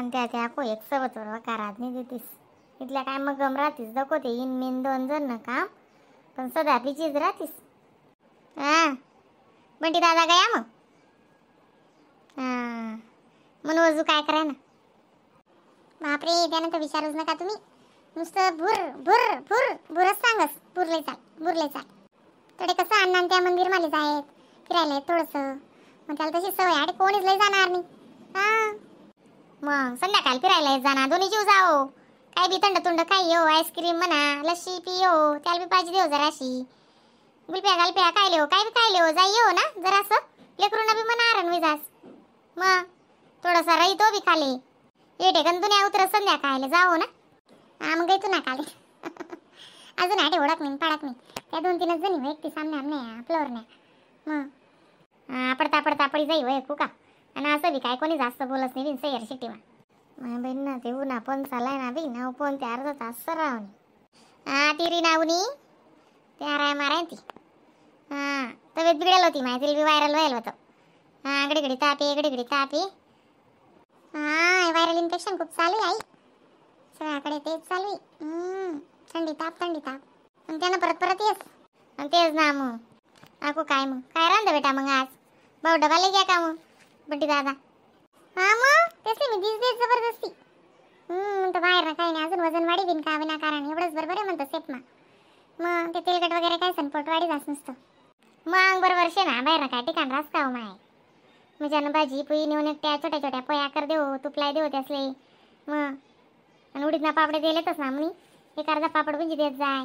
आणि त्या त्या को एक सबत बरोबर कारात नाही देतीस इथल्या काय मग गम राहतीस दाखवते इन मेन दोन जण ना काम पण सदा बिजीच राहतीस. हां बंटी दादा गया मग. हां म्हणून वजू काय कराय ना. बापरे त्यानंतर विचारूच नका तुम्ही, नुसतं भुर भुर भुर भुरच सांगस, भुरले चाल भुरले चाल. थोडे कसं अण्णा त्या मंदिर माले आहेत फिरायला थोडंसं, मग त्याला तशी सवय आणि कोणीच लई जाणार नाही. हां मग संध्याकाळी फिरायला जाणार दोन्ही जीव जाओ, काय बी थंड तुंड खाई हो, आईस्क्रीम म्हणा लस्सी पियो, त्याला बी पाहिजे देऊ जराशी, गुलप्या गालप्या काय लेहो काय बी काय लेहो जाई हो ना जरासं, लेकरूंना बी म्हणा आरण विजास. मग थोडासा राही तो बी खाले येते गण दुनिया उतर संध्याकाळला जाओ ना. हा मग तू ना खाले अजून आठे ओळख नाही पाडक नाही त्या दोन तीनच जणी एकटी सामने आमने फ्लोअर नाही. मग हा पडता पडता पडी जाई वय कुका, आणि असं बी काय कोणी जास्त बोलत नाही बिन सैर शिटीमा. माय बहीण ना ते उन्हा पण चालाय ना बी ना पण ते अर्धा तास सरावणी. हा तिरी ना उनी ते राय माराय ती. हां तब्येत बिघडेल होती माय, तिला बी व्हायरल व्हायला होतं. हां घडी घडी तापी घडी घडी तापी. हा व्हायरल इन्फेक्शन खूप चालू आहे आई, सगळ्याकडे तेच चालू आहे, थंडी ताप थंडी ताप. आणि त्यानं परत परत येस. आणि तेच ना मग आको काय मग काय रांधा बेटा मग आज भाऊ डबा लई घ्या का मग बंटी दादा. हा मग तेच मी दिस देत जबरदस्ती म्हणतो बाहेर ना काही नाही अजून वजन वाढी बिन का विना कारण एवढंच बरोबर आहे म्हणतो सेपमा. मग ते तेलकट वगैरे काय सनपोट वाढी जास नुसतं. मग बरोबर शे ना बाहेर ना काय ठिकाण रास का हो माय, म्हणजे भाजी पोळी नेऊन एकट्या छोट्या छोट्या पोया कर देऊ तुपलाय देऊ त्यासले. मग आणि उडीद ना पापडे दिलेतच ना म्हणी एक अर्धा पापड म्हणजे देत जाय,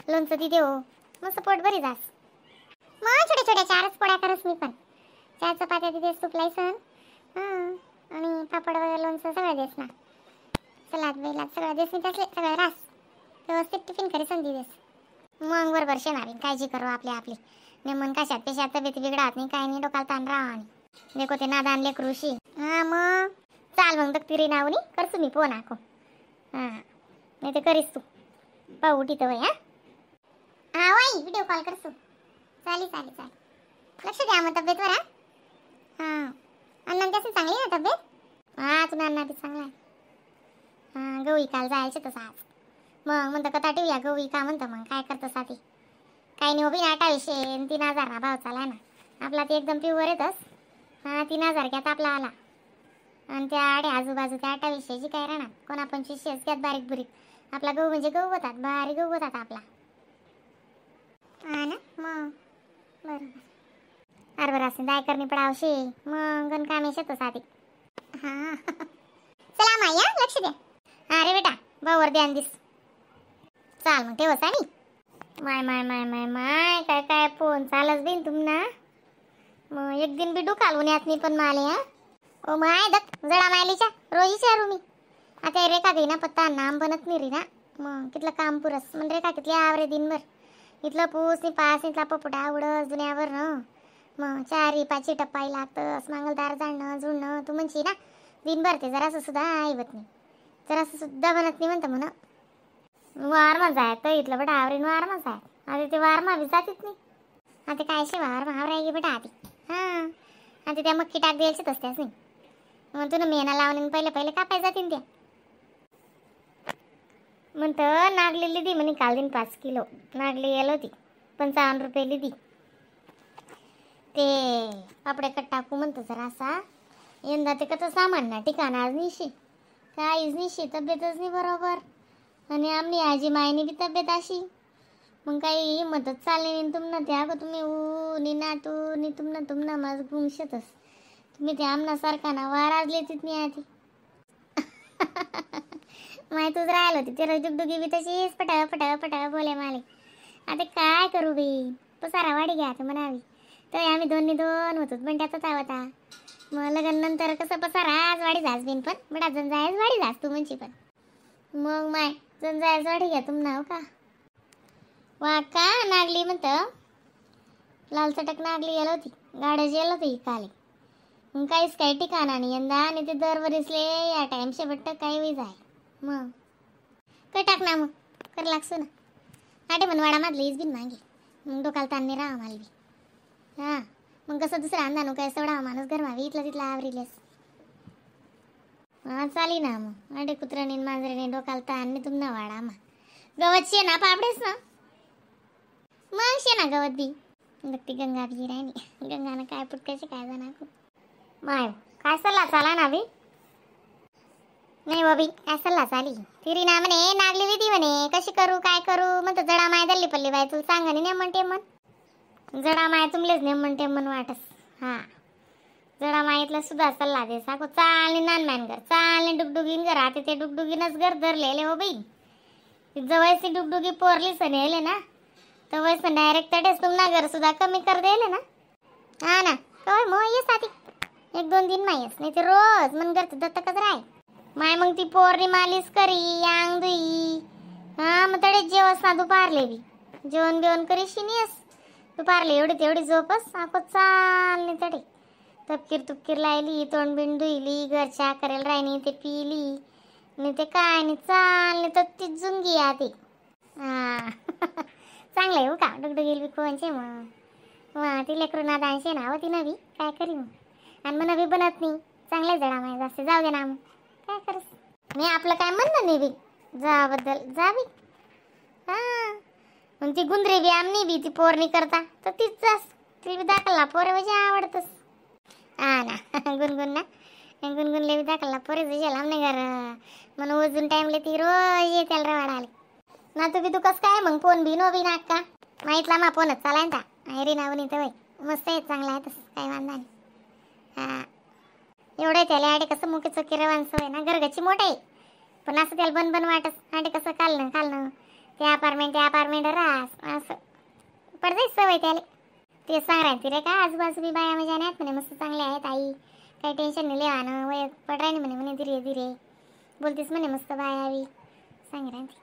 लोणचं ती देऊ मस्त पोट भरी जास. मग छोट्या छोट्या चारच पोळ्या करस मी पण, चार चपात्या तिथेच तुपलाय सण. हां आणि पापड वगैरे लोणचं सगळं देस ना, सलाद बेलाद सगळं देस मी त्यासले सगळं रास व्यवस्थित टिफिन करी संधी देस. मग बरोबर शेणावी काळजी करू आपली आपली नेमन कशात पेशात तब्येत बिघडत नाही काय नाही डोकाला ताण राहा आणि देखो ते नादान लेकरूशी. हां मग चाल मग दक्तिरी नावनी करसू मी फोन आको. हां नाही ते करीस तू पाहू उठीत वय. हां हा Y video call करसू. चालेल चालेल चालेल, लक्ष द्या मग तब्येतवर. हा हां अण्णा त्यासून चांगली ना तब्येत? हां तुला अण्णा बी चांगला आहे. हां गहू इकायला जायचे तसं आज, मग म्हणतं कथा ठेवूया गहू इका म्हणतं मग काय करतं साथी काही नाही उभी ना 2800 3000 ना भाव चालाय ना आपला ते एकदम प्युअर येतच. हां 3000 घ्यात आपला आला आणि त्या आडे आजूबाजू त्या 2800ची काय राहणार कोणा 2500 घ्यात बारीक बुरीक आपला गहू म्हणजे गहू होतात बारीक गहू होतात आपला. हा ना मग बरोबर हरभरा असेल दाय करणी पडावशे मग गण कामे शेतच आधी. हां चला माया लक्ष द्या. हा रे बेटा भाऊवर ध्यान दिस. चाल मग ठेवस आणि माय माय माय माय माय काय काय फोन चालच बिन तुमना मग एक दिन बी डुकाल उन्हात नाही पण माले. हा ओ my दक जडा मायलीच्या रोज विचारू मी आता रेखा दे ना पत्ता नाम बनत नाही रे ना मग कितलं काम पुरस म्हण रेखा कितली आवरे दिनभर इथलं पूस नि पास इथला पपुटा उडस दुनियावर न मग चारी पाची टप्पाई लागतं मांगलदार जाणं जुळणं तू म्हणशी ना दिनभर ते जरासं सुद्धा ऐवत नाही जरासं सुद्धा बनत नाही म्हणतं म्हणा वारमा जाय तर इथलं बेटा आवरीन वारमा जाय आता ते वारमा बी जातीत नाही आता काय अशी वारमा आवराय बेटा आधी. हां आता त्या मक्की टाक द्यायची तसत्याच नाही मग तुला मेना लावून पहिले पहिले कापाय जातील त्या म्हणतं नागली लिदी म्हणे काल दिन 5 किलो नागली येल होती 55 रुपये लिदी ते पापडे कट टाकू म्हणतं जरासा यंदा ते कसं सामान ना ठिकाण आज निशी काहीच निशी तब्येतच नाही बरोबर आणि आमनी आजी मायनी बी तब्येत अशी मग काही हिंमतच चालली नाही तुमना ते अगं तुम्ही ऊ नी नातू नी तुमना तुमना माझं गुंगशतच तुम्ही ते आमनासारखा ना वाराजले तिथ नाही आधी. माय तूच राहिलं होती ते डुगडुगी बी तशीच पटाळ पटाळ पटाळ बोले माले आता काय करू बी पसारा वाडी घ्या आता म्हणावी तर आम्ही दोन्ही दोन होतो पण त्याचाच आवता मग लग्न नंतर कसं पसाराच वाडी जास बिन पण बडा जण जायच वाडी जास तू म्हणशी पण मग माय जण जायच वाडी घ्या तुम नाव का वा का नागली म्हणतं लाल चटक नागली गेलं होती गाड्या गेलं होती काली मग काहीच काही ठिकाणा नाही यंदा आणि ते दरवरीसले या टाईम शेवट काही वीज आहे मग काय टाक ना मग कर लागसू ना आटे म्हण वाडा माधली बिन मागे मग डोकाला ताण नाही राहा मला बी. हां मग कसं दुसरा अंदानो काय सोडावा माणूस घरमावी इथलं तिथला आवरीलेस. हा चाली ना मग अडे कुत्र्याने मांजरीने डोकाला ताण आणि तुमना वाडा मा गवत शे ना पापडेस ना मग शे ना गवत बी ती गंगा बी राहिली गंगानं काय पुटकायचे काय जाणार माय काय सल्ला चाला ना बी नाही बाबी काय सल्ला चाली तिरी ना म्हणे नागलेली ती म्हणे कशी करू काय करू म्हणतो जडा माय दल्ली पल्ली बाई तुला सांग नाही म्हणते मन जडा माय तुमलेच नाही म्हणते मन वाटस. हा जडा माईतला सुद्धा सल्ला दे साको चालणे नानमॅन घर चालणे डुगडुगीन घर आता ते डुगडुगीनच घर धरलेले हो बाई जवळची डुगडुगी पोरली सनेले ना तर वयस डायरेक्ट तडेच तुमना घर सुद्धा कमी कर देले ना. हा ना कवाय मग ये साथी एक दोन दिन मायस नाही ते रोज मन घर दत्तकच राय माय मग ती पोरनी मालिश करी अंग धुई. हा मग तडे जेवस ना दुपारले बी जेवण बिवण करीशी नाहीस दुपारले एवढी तेवढी झोपस आको चालणे तडे तपकीर तुपकीर लायली तोंड बिंड धुईली घरच्या करेल राहिनी ते पिली नाही ते काय नाही चालणे तर ती जुंगी आती. हा चांगलं आहे हो का डुगडुगील बी कोणचे मग मग ती लेकरू नादांशे ना हो ती नवी काय करी मग आणि मग नवी बनत नाही चांगल्या जडा माय जास्त जाऊ दे ना मग काय करस मी आपलं काय म्हणणं नाही बी जाबद्दल जावी. हां मग ती गुंदरी बी आमनी बी ती पोरणी करता तर तीच जास ती बी दाखला पोरे म्हणजे आवडतस. हा ना गुणगुण ना गुणगुणले बी दाखला पोरे तुझ्या लांब नाही घर म्हणून अजून टाईमले ती रोज ये त्याला रवाड आले ना तू बी तू कसं काय मग फोन बी नो बी ना का माहीतला मा फोनच चालाय ना रे ना तर वय मस्त आहे चांगला आहे तसं काय वांधा नाही. हा एवढं त्याला आडे कसं मुके चोकी रवान सवय ना घरगची मोठं आहे पण असं त्याला बन बन वाटस आडे कसं कालणं कालणं ते अपार्टमेंट रास असं पडजाई सवय त्याला ते सांग ती रे का आजूबाजू बी बाया मजा नाहीत म्हणे मस्त चांगले आहेत आई काही टेन्शन नाही लेवानं वय पडराय नाही म्हणे म्हणे धीरे धीरे बोलतीस म्हणे मस्त बाया बी सांग ती.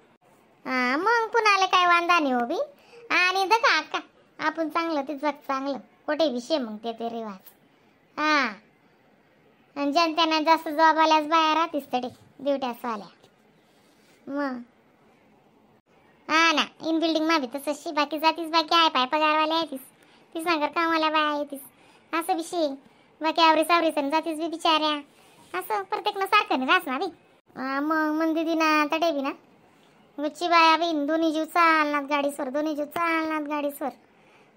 हा मग पुन्हा काय वांधा नाही हो बी आणि दका अक्का आपण चांगलं ते जग चांगलं कुठे विषय मग ते ते रिवाज. हा आणि जनतेना जास्त जॉब आल्यास बाया राहतीस तडे ड्युट्यासवाल्या मग. हा ना इन बिल्डिंग मावी तसंशी बाकी जातीस बाकी आहे पाय पगारवाले आहे तीस तीस ना घर कामवाल्या बाया आहे तीस असं विषय बाकी आवरीस आवरीस आणि जातीस बी बिचाऱ्या असं प्रत्येक ना सारखं नाही रास ना बी. मग मन दिदी ना तडे बी ना गुच्ची बाया बी दोन्ही जीव चालणार गाडीसवर दोन्ही जीव चालणार गाडीसवर.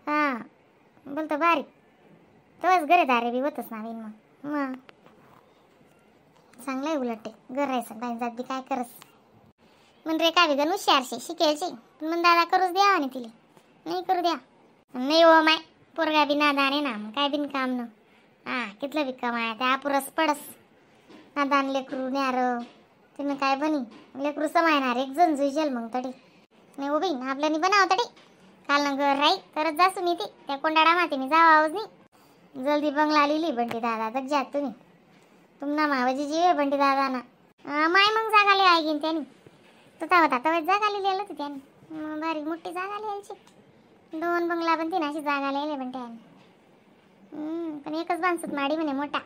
हां बोलतो बारीक तवच घरे दारे बी होतच ना बिन मग मग चांगलं आहे उलट ते घर राहायचं बाई जात बी काय करस म्हण रे काय गण हुशारशे शिकेलशे पण दादा करूच द्या आणि तिले नाही करू द्या नाही हो माय पोरगा बी नादान आहे ना मग काय बिन काम न हा कितलं बी कमाय त्या अपुरस पडस नादान लेकरू न्यार तिनं काय बनी लेकरू समायणार एक जण जुईजेल मग तडी नाही उभी ना आपल्यानी बनाव तडी काल ना घर राही तरच जासू मी ती त्या कोंडाडा माती मी जावावच नाही जल्दी बंगला लिहिली बंटी दादा तर जात तुम्ही तुमना मावाजी जीव आहे बंटी दादा ना माय मग जागा लिहाय घेईन त्यानी तो होता तवा जागा लिहिली होती त्यानी बारीक मोठी जागा लिहायची दोन बंगला पण तीन अशी जागा लिहिले पण त्याने पण एकच बांधसत माडी म्हणे मोठा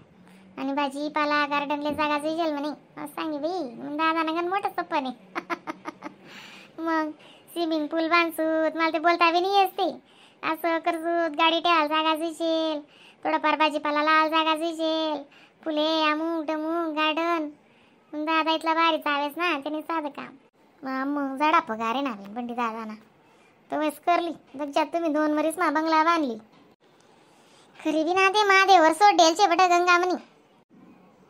आणि भाजीपाला गार्डनले जागा जुईजेल म्हणे असं सांगे बाई मग दादा ना मोठं सप्पन आहे. मग स्विमिंग पूल बांधसूत मला ते बोलता बी नाही असते असं करसूत गाडी ठेवायला जागा जुईजेल थोडंफार भाजीपाला लाल जागा जुईजेल फुले अमुक डमुक गार्डन दादा इथला भारी चावेस ना त्याने साधं काम मग जडा पगार आहे ना बंडी दादा ना तर वयस करली जगजात तुम्ही दोन वरीस मा बंगला बांधली खरी बी ना ते महादेवर सोडेलचे बटा गंगा म्हणी.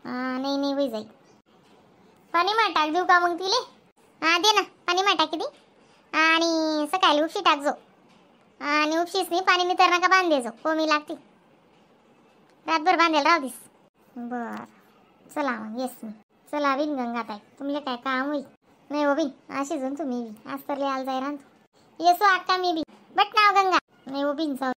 हा नाही नाही बाई जाई पाणी मा टाक देऊ का मग तिले? हा दे ना पाणी मा टाकी दे आणि सकाळी उपशी टाकजो आणि उपशीच नाही पाणी नितर नका बांध देजो कोमी लागती रातभर बांधेल राहू दिस. बर चला मग येस मी चला बिन गंगाताई तुमले काय काम होईल नाही हो बिन अशी जण तुम्ही बी आज तर लिहायला जाय राहतो येसो अक्का मी बी बट नाव गंगा नाही हो बिन जाऊ.